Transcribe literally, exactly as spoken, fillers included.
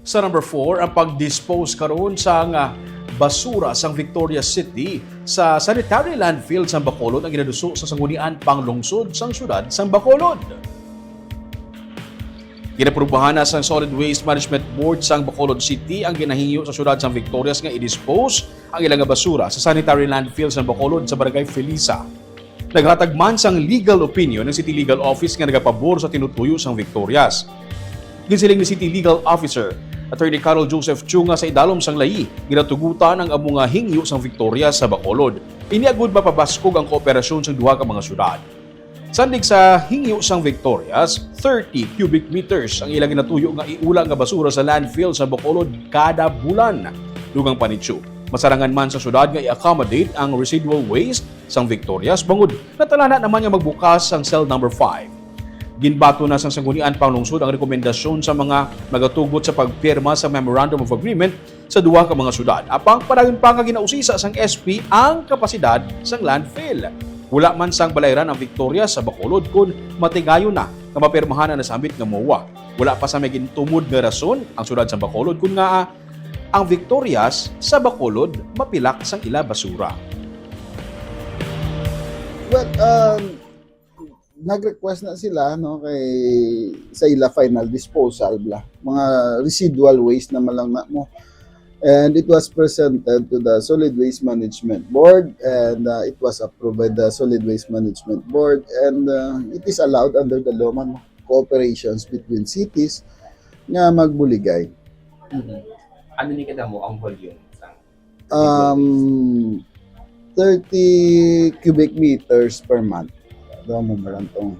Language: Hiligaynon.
Sa number four, ang pag-dispose karon sang, ah, basura sang Victoria City sa sanitary landfill sang Bacolod ang ginaduso sa Sangguniang Panglungsod sang Siyudad sang Bacolod. Ginaprobahan na sang Solid Waste Management Board sang Bacolod City ang ginahingyo sa siyudad sang Victorias nga i-dispose ang ilang nga basura sa sanitary landfill sang Bacolod sa Barangay Felisa. Naghatag man sang legal opinion ang City Legal Office nga nagapabor sa tinutuyo sang Victorias. Ginsiling ni City Legal Officer Attorney Carol Joseph Chu nga sa idalom sang layi, ginatugutan ang amo nga hingyo sang Victorias sa Bacolod. Ini agud mapabaskog ang kooperasyon sang duha ka mga syudad. Sandig sa hingyo sang Victorias, thirty cubic meters ang ilang ginatuyo nga iula nga basura sa landfill sa Bacolod kada bulan. Dugang pa ni Chu, masarangan man sa syudad nga i-accommodate ang residual waste sang Victorias bangod natalana naman nga magbukas ang cell number five. Ginbaton na sang Sangguniang Panglungsod ang rekomendasyon sa mga magatugot sa pagpirma sa Memorandum of Agreement sa duha ka mga syudad. Apang padayon pa nga ginausisa sang S P ang kapasidad sang landfill. Wala man sang balayran ang Victorias sa Bacolod kon matigayon na nga mapirmahan ang nasambit nga MOA. Wala pa sa may gintumod nga rason ang syudad sa Bacolod kon ngaa ang Victorias sa Bacolod mapilak sang ila basura. Well, um, nag-request na sila, no, kay sa ila final disposal bla, mga residual waste na man lang na mo. And it was presented to the Solid Waste Management Board, and uh, it was approved by the Solid Waste Management Board, and uh, it is allowed under the law man, cooperations between cities nga magbuligay. Mhm. Ano ni kadamo ang volume sang Um, thirty cubic meters per month. Ito mo lang tong